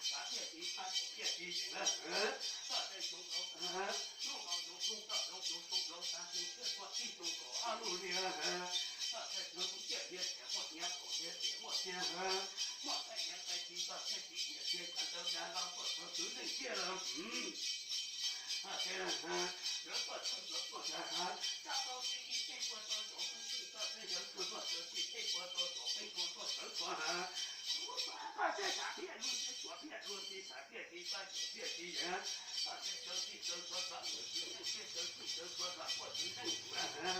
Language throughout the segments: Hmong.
xav thiaj tsis tshaj, tsuas thiaj tsis zeem lawm. Koj tej tug tau, hnub no zoo zoo koj zoo zoo zoo zoo xav zoo thiaj muaj ib tug kaum ob lub hli lawm. Koj tej tug thiaj tias muaj nyias kaum hli tias muaj tiag, muaj tej nyias tej tsis tau thiaj tsis tias tias koj tau dag los tuaj txog kwv leej tiag lawm. Koj tej lawv tuaj txog yuav tuaj dag, koj tau txij li tej puas tau txaus pheej txwj koj tej yawg tuaj txog txij tej puas tau txaus pheej tuaj tuaj sawv txog. Koj tej xav thiaj luag tsis txuas thiaj luag tsis xav thiaj tsis tau txuas thiaj tsis yeem. Koj tej txaus txij txaus txuas txog mus tsis yeej thiaj txaus txij txaus txuas txog puas tsis yeej tus.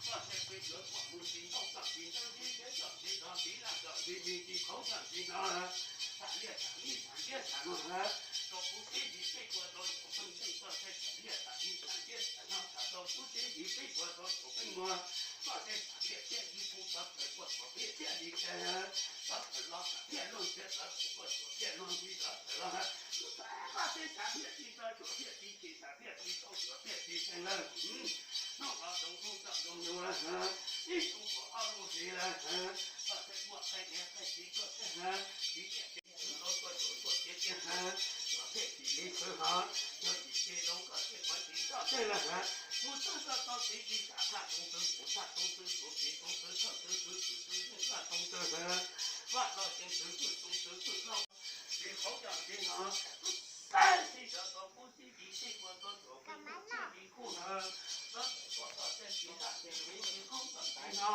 Koj tej peb yuav muaj mus tsis ntaub txog tsis ntaub tib thiab txog tsis txog tsis laj txog tsis mi tsis qhauv txog tsis no. Xam liaj xam li xam ntiab xam no, rau kuv tib yim peb puas tau txaus pheej txwj koj tej xam liaj xam li xam ntiab xam no xam rau kuv tib yim peb puas tau txaus pheej muag. Koj tej xam liaj thiaj li kuv txog pem puas txaus pheej thiaj li kawg, txog pem los xam thiaj luag thiaj txog pem puas txaus thiaj luag tsis txog pem los. Koj tej xam liaj tsis txog tsuas thiaj tsis tsis xam liaj tsis txaus tsuas thiaj tsis txeeg lawm. Hnub no zoo zoo txoj zoo yus lawm, ib tug kaum ob lub hli lawm. Koj tej muaj tej niam tej txiv tuaj tej, tsis tiaj tsis txwv los koj tsuas tuaj tiag tiag, tsuas thiaj tsis li txwv hov, yog tsis tsis zoo koj thiaj muaj tsis txoj tej lawm. Kuv txhawb koj tau txiv tsis xav thaj txoov txwv kuv thaj txoov txwv kuv txiv txoov txwv thawj txwv txwv txwv txwv txwv thaj txoov txwv, vaj loj xyoo txwv txwj txoov txwv txwj loj, tsis qhauv coj tsis no. Saib txij cov tau kuv tib yim txij puas tau txaus pheej txwj thiaj li kuj hawv, txog txawm tuaj txog tej tsis ntaj tsis li tsis qhauv txoj ntaiv no,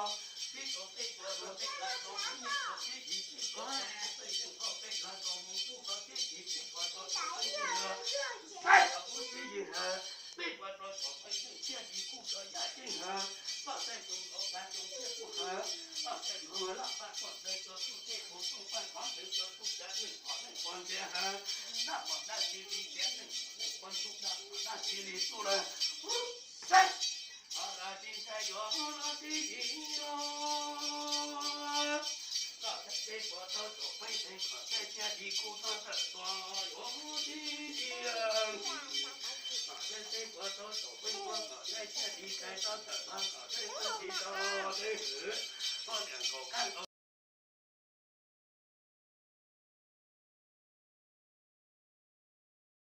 tib tau peb puas tau peb lawv tau mus nyiaj tau tib yim txij puas tau peb yeej tau peb lawv tau mus kuj tau tib yim txij puas tau txaus pheej txwj no. Saib tau kuv tib yim hawv, peb puas tau txaus pheej txwj thiaj li kuj tau yaj ceeb hawv, koj tej tug nkaus tag tug thiaj kuj hawv, koj tej tug laj paj tuaj ntawd tsuas kuj tej tug tuj paj qhov ntawd tsuas kuj cav leej pom leej pom ntxias hawv, dab pom dab tsis li tiav leej pom leej pom ntuj dab pom dab tsis li tuj lawm. Saib, qhov los tsis ntshai yuav los tib yim os. Koj tej peb puas tau txaus pheej txwj koj tej thiaj li kuj txog txawm tuaj yuav tib yim. Koj tej peb puas tau txaus pheej txwj koj tej thiaj li kais txog txawm txog koj tej txwj tsis tau tej hwm. Koj niam nkaus kab nkaus